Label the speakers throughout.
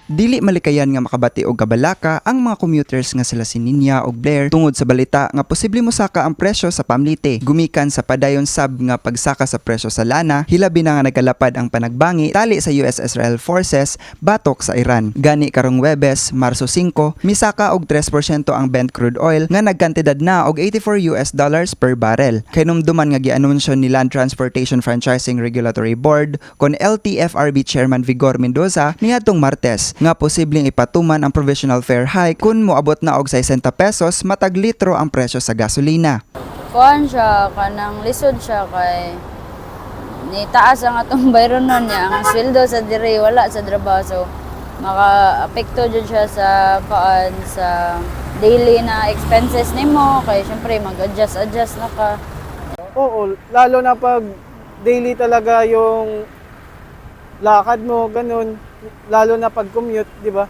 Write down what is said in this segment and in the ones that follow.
Speaker 1: Dili malikayan nga makabati og kabalaka ang mga commuters nga sila si Ninya og Blair tungod sa balita nga posible mosaka ang presyo sa pamlite. Gumikan sa padayon sab nga pagsaka sa presyo sa lana, hilabi na nga nagkalapad ang panagbangi tali sa US-Israel forces batok sa Iran. Gani karong Webes, Marso 5, misaka og 3% ang Brent crude oil nga nagkantidad na og US$84 per barrel. Kahinumduman nga gianunsyo ni Land Transportation Franchising Regulatory Board kon LTFRB Chairman Vigor Mendoza niadtong Martes nga posibleng ipatuman ang provisional fare hike kung moabot na og 60 pesos matag litro ang presyo sa gasolina.
Speaker 2: Kuan siya, kanang lisod siya kay ni taas ang atong bayronon niya, ang sweldo sa diri wala sa trabaho, so maka-apekto jud siya sa kuan, sa daily na expenses nimo kay syempre mag-adjust adjust na ka.
Speaker 3: Oo, lalo na pag daily talaga yung lakad mo, ganun. Lalo na pag commute, di ba?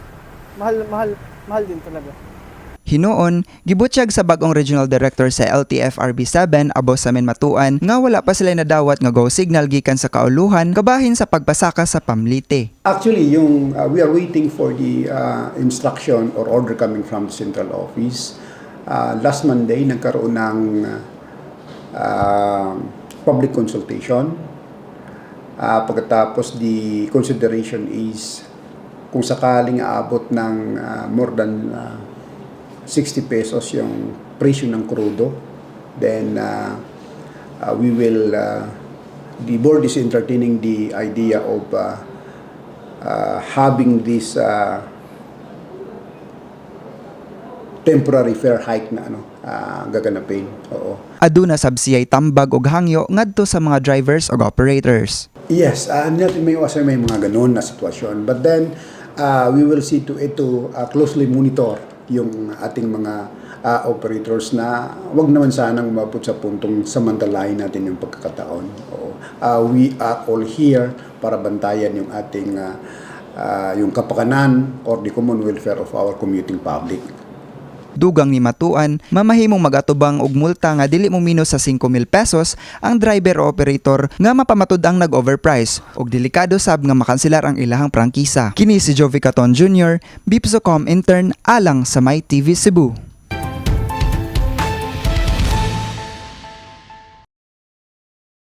Speaker 3: Mahal, mahal, mahal din talaga.
Speaker 1: Hinuon, gibutyag sa bagong regional director sa LTFRB 7, Abo Samin Matuan, nga wala pa sila nadawat nga go signal gikan sa kauluhan kabahin sa pagpasaka sa pamlite.
Speaker 4: Actually, yung we are waiting for the instruction or order coming from the central office. Last Monday, nagkaroon ng public consultation. Pagkatapos, the consideration is kung sakaling aabot ng more than 60 pesos yung presyo ng krudo, then we will, the board is entertaining the idea of having this temporary fare hike na ano gaganapin. Oo.
Speaker 1: Aduna sab siya'y tambag og hangyo ngadto sa mga drivers ug operators.
Speaker 4: Yes, hindi natin maiwasan may mga ganun na sitwasyon. But then, we will see to it to closely monitor yung ating mga operators na wag naman sanang umabot sa puntong samantalahin natin yung pagkakataon. Oo. We are all here para bantayan yung ating yung kapakanan or the common welfare of our commuting public.
Speaker 1: Dugang ni Matuan, mamahimong magatubang og multa nga dili mo minus sa 5,000 pesos ang driver o operator nga mapamatud-ang nag-overprice ug delikado sab nga makanselar ang ilahang prangkisa. Kini si Jovi Caton Jr., Bipsocom intern alang sa My TV Cebu.